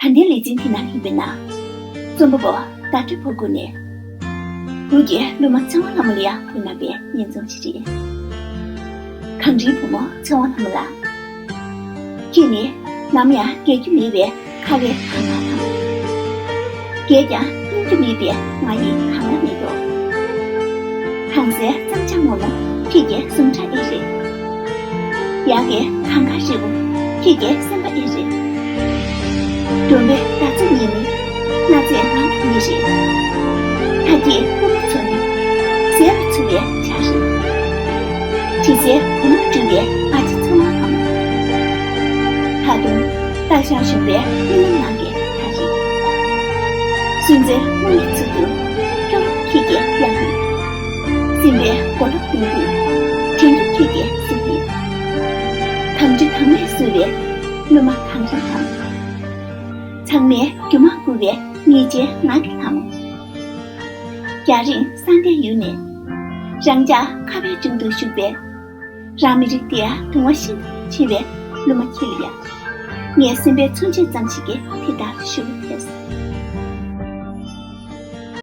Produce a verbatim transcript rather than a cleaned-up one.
དད་ལྡན་ལེ་ཚན་དེ་ནང་ཡིན་པས་ན། རྩོམ་པ་པོ་ཟླ་སྒྲོན་ཕོ་སྐུ་ནས། འུ་གྱི་སློབ་མ་ཚེ་དབང་ལྷ་མོ་ལ་ཡང་ཕུལ་གནང་བའི་སྙན་རྩོམ་ཞིག་རེད། གངས་རིའི་བུ་མོ་ཚེ་དབང་ལྷ་མོ་ལགས། ཁྱེད་ནི་ནམ་ཡང་རྒས་རྒྱུ་མེད་པའི་ཁ་བའི་གངས་དཀར་དང་། རྒས་ཀྱང་སྙོམས་རྒྱུ་མེད་པའི་ང་ཡི་གངས་དཀར་མེ་ཏོག། གངས་སེང་གཙང་ལྗང་སྔོན་མོ་ཁྱེད་ཀྱི་ཟུངས་ཁྲག་ཨེ་རེད། ཡག་གི་གངས་དཀར་རི་བོ་ཁྱེད་ཀྱི་སེམས་པ་ཨེ་རེད། སྒྲོམ་པའི་ཟླ་མཚོ་ཉིད་ནི་གནའ་རྫས་ངང་གི་མི་རེད། ད་ཀྱི་ཕོ་མོ་ཚོ་ནི་ཟས་ལ་འཚོ་བའི་བྱ་རེད། དྲི་ཟའི་བུ་མོ་སྤྲུལ་བའི་ཨ་ཅེ་ཚེ་དབང་ལྷ་མོ། ད་དུང་སྟག་ཤར་གཞོན་པའི་སྨིན་ལམ་ནང་གི་མཐའ་རིས། སུན་གཙེར་སྔོན་གྱི་ཚུལ་དུ་སྐྱོ་བ་ཁྱེད་ཀྱི་དབྱངས་ཡིན། སྲིན་པོའི་མགོ་ལོག་གདུང་རྒྱུད་དྲན་རྒྱུ་ཁྱེད་ཀྱི་གཟུགས་ཡིན། གངས་ཆུ་དྭངས་མས་བསུ་བའི་སློབ་མ་གངས་རིའི་ལྷ་མོ། ཚང་མའི་སྒྱུ་མ་བསྐུལ་བའི་ཉིན་བྱེད་ངག་གི་ལྷ་མོ། རྒྱ་རིང་སང་སྟེ་ཡུལ་ནས་རང་ཅག་ཁ་བའི་དྲུང་དུ་བཞུགས་པའི། རང་མི་རིགས་དེ་ཡང་དུང་བ་ཤིན་ཏུ་ཆེ་བའི་སློབ་མ་ཁྱེད་ལ་ཡང་། ངའི་སེམས་པའི་མཚོན་བྱེད་ཙམ་ཞིག་གིས་དེ་ལྟར་ཞུ་བ་ཐལ།